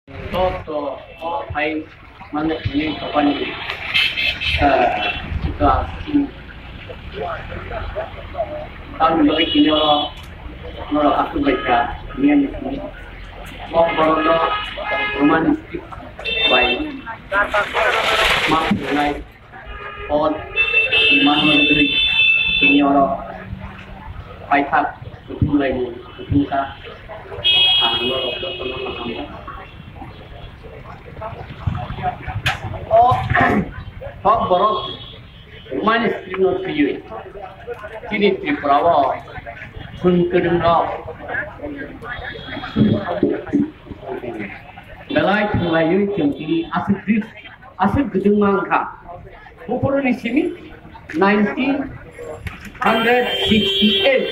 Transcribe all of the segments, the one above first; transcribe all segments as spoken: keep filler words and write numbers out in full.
Joto o phai mano hwnwi topani, eh, sika, hmm, tamni bagwi tini oro norok aswk bai kha hwnwi ani simi. O borokno Roman script bai ma phunuknai. O manwi tini oro paithak kuthumlaini kuthumkha. Ang norok jotono kaham. O kok borok Roman script no twiwi chini Tripura o chwng kwdwng rok belai thwnglaiwi chwng tini aswk aswk gwdwngma wngkha. Buphuruni simi nineteen hundred sixty-eight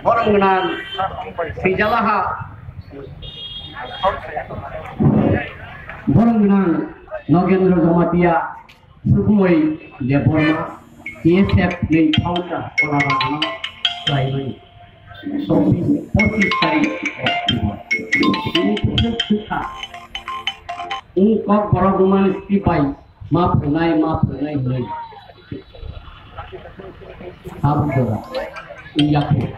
borok gwnang Swijalaha, borok gwnang Nogendra Jamatia, Sukhumoi Debbarma, T S F ni founder, Kolabagano khlaimani. Chobbish, pochissh tarik October. Ini khe thwkha. Wng kok borok Roman script bai ma phunai, ma phunai hwnwi. Abo jora. Wngya khe.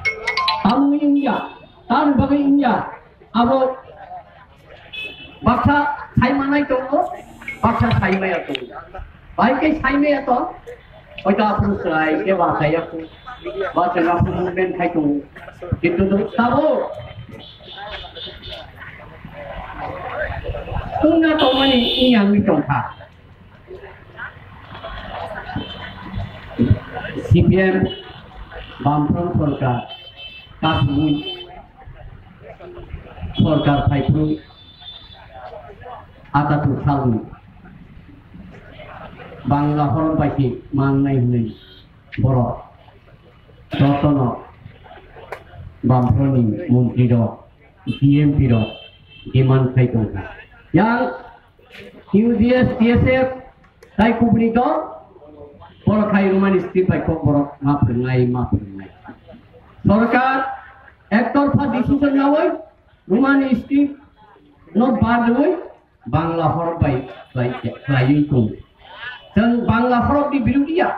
Tamni wngya. Tamni bagwi wngya. Abo baksa sai manai tongo, baksa sai maya tongo. Bai khe sai maya tong, hoito aphuru chwrai khe ba sai ya kho, ba chwng aphuru movement khai tongo. Kintu do sabo wngna tongmani wngya wngwi tongkha. C P M Bamfront sorkar kasumui sorkar phaiphuru atatur salni Bangla horok bai se mangnai hwnwi borok jotono Bamfrontni montri rok, D M P rok demand khai tongkha. Yang U D F, T S F, tai kubuni dol, borok khai Roman script bai kok borok ma phwrwngnai, ma phwrwngnai. Sorkar ektorpha decision lawi Roman script no barwi Bangla horok bai, bai, bai tong. Chwng Bangla horokni birudiya,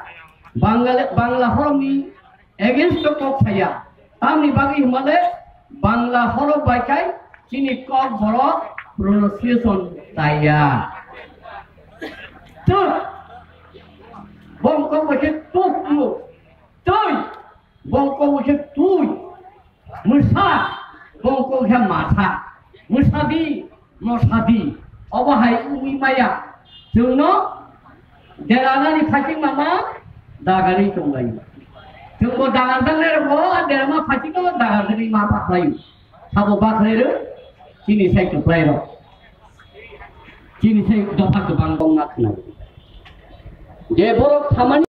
Bangla, Bangla horokni against o kok saya. Tamni bagwi hwnmale Bangla horok bai khai chini kok borok pronunciation taiya. Tuk. Bong kok bai khe tuk tuk. Tui. Bong kok bai khe tui. Mwsa. Bong kok khe masa. Mwsa di. Mosadi, obo hai wngwi maya. Chwngno derarnani phaikhe mama dagarwi tonglaio. Chwngbo dagarjaknai rokbo a derarma phaikhe no dagarjaknai ma pakhlaio. Sabo bakhlai rw, chini sai kwplai rok. Chini sai dopha kwbang wngma khwnai. Je borok samani